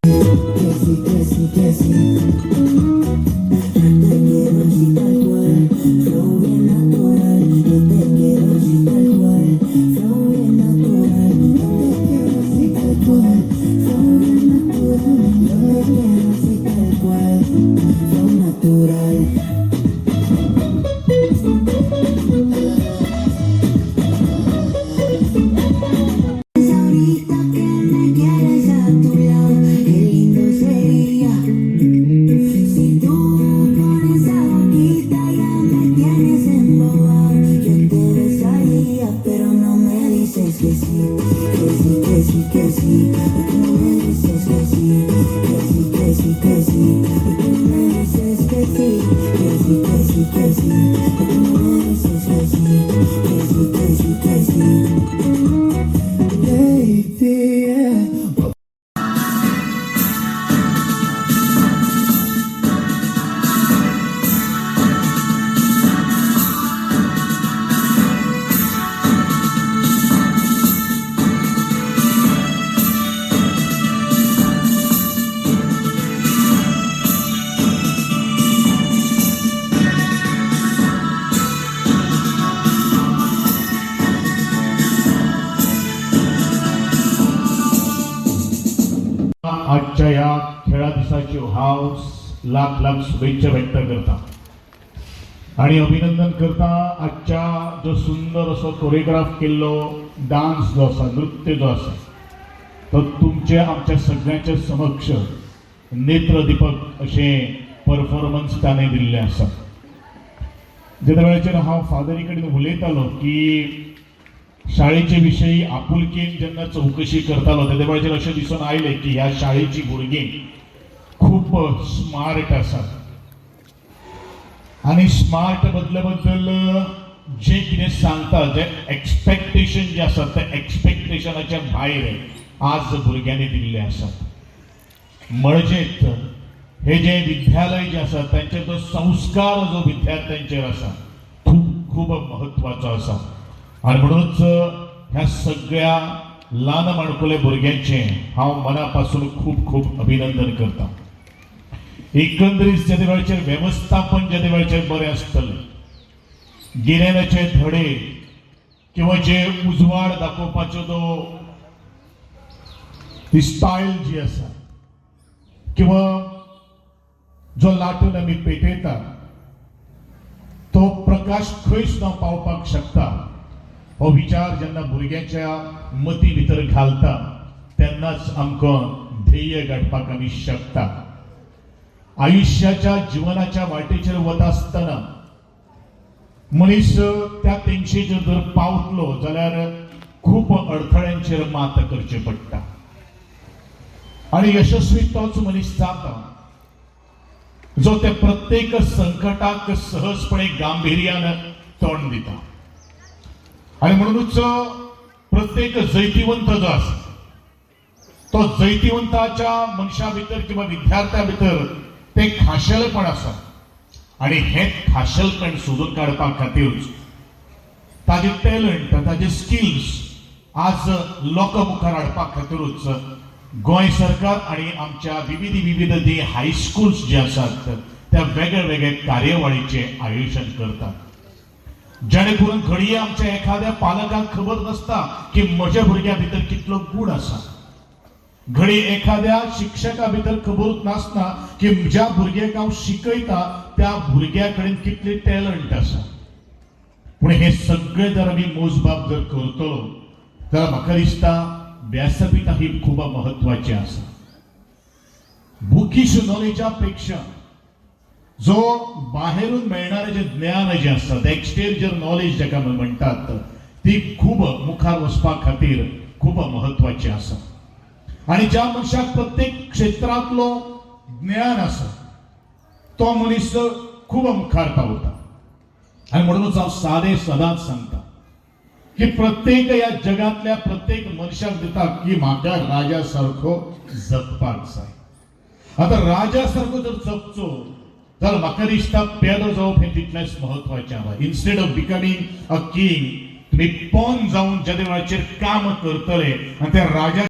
Que sí, que sí, que sí. Yo te quiero así tal cual, flow bien natural. Yo te quiero así tal cual, flow bien natural. Yo te quiero así tal cual, flow bien natural. Yo te quiero así tal cual, flow natural. Ahorita que me quieres a tu lado, qué lindo sería. Si tú con esa boquita ya me tienes embobado, yo te besaría, pero no me dices que sí, que sí, que sí, que sí. ¿Por qué no me dices que sí, que sí, que sí, que sí? ¿Por qué no me dices que sí, que sí, que sí, que sí? ¿Por qué no me dices que sí, que sí, que sí, que sí? Baby, yeah. आजच्या ह्या खेळा दिसाच्यो हांव लाख लाख शुभेच्छा व्यक्त करता आणि अभिनंदन करता. आजच्या जो सुंदर असो कोरियोग्राफ केल्लो डान्स जो आसा, नृत्य जो आसा, तो तुमचे आमच्या सगळ्यांच्या समक्ष नेत्रदीपक अशें परफॉर्मन्स ताणें दिल्लें आसा. जेन्ना वेळाचेर हांव फादरी कडेन उलयतालो की शाळेचे विशयी आपुलकेन जेन्ना चवकशी करतालो, तेन्ना वेळाचेर अशें दिसून आयलें की ह्या शाळेची भुरगीं खूब स्मार्ट आसात आनी स्मार्ट बदले बद्दल जे कितें सांगता, जे एक्सपेक्टेशन जे आसा, ते एक्सपेक्टेशनाच्या भायर आज भुरग्यांनी दिल्ले आसात. म्हणजेच हे जे विद्यालय जे आसा, तांचे जो संस्कार जो विद्यार्थ्यांचेर आसा, खूब खूब म्हत्वाचो आसा. आनी म्हणूनच ह्या सगळ्या ल्हान माणकुल्या भुरग्यांचें हांव मना पासून खूब खूब अभिनंदन करता. एकंदरीत जेदे वेळाचेर वेवस्थापन जेदे वेळाचेर बरें आसतलें, गिन्यानाचे धडे किंवा जे उजवाड दाखोवपाचो तो ती स्टायल जी आसा किंवा जो लाटून आमी पेटयता, तो प्रकाश खंय सुद्दां पावपाक शकता, हो विचार जेन्ना भुरग्यांच्या मती भितर घालता, तेन्नाच आमकां ध्येय गाठपाक आमी शकता. आयुष्याच्या जिवनाच्या वाटेचेर वता आसतना मनीस त्या तेंगशेचेर जर पावतलो जाल्यार खूब अडथळ्यांचेर मात करचें पडटा आनी यशस्वी तोच मनीस जाता जो त्या प्रत्येक संकटाक सहजपणे गांभिर्यान तोंड दिता. आनी म्हणूनच प्रत्येक जैतिवंत जो आसा, तो जैतिवंताच्या मनशा भितर किंवा विद्यार्थ्या भितर ते खाशेलेपण आसा आनी हें खाशेलपण सोदून काडपा खातीरूच ताजे टॅलंट, ताजे स्किल्स आज लोकां मुखार हाडपा खातीरूच गोंय सरकार आनी आमच्या विविध विविध जी हायस्कुल्स जे आसात, त्या वेगळे वेगळे कार्यावळीचें आयोजन करतात, जेणे करून घडये आमच्या एखाद्या पालकांक खबर नासता की म्हज्या भुरग्या भितर कितलो गूण आसा. घडये एखाद्या शिक्षका भितर खबरूच नासता की ज्या भुरग्याक हांव शिकयता त्या भुरग्या कडेन कितले टॅलंट आसा. पूण हे सगळे जर आमी मोजमाप जर करतलो जाल्यार म्हाका दिसता व्यासपीठां ही खूब म्हत्वाची आसा. बुकीश नॉलेजा पेक्षा जो बाहेरून मेळणारे जे ज्ञान जे आसता, एक्सटेरियर नॉलेज जाका आमी म्हणटात, ती खूब मुखार वचपा खातीर खूब म्हत्वाची आसा. आनी ज्या मनशाक प्रत्येक क्षेत्रांतलो ज्ञान आसा, तो मनीस खूब मुखार पावता. आनी म्हणूनच हांव सादे सदांच सांगता की प्रत्येक ह्या जगांतल्या प्रत्येक मनशाक दिता की म्हाका राजा सारको जगपाक जाय. आतां राजा सारको जर जगचो जाल्यार म्हाका दिसता पेदो जावप हें तितलेंच म्हत्वाचें आसा. Instead of becoming a king, तुमी पॉन जावन ज्या वेळाचेर काम करतले आनी त्या राजा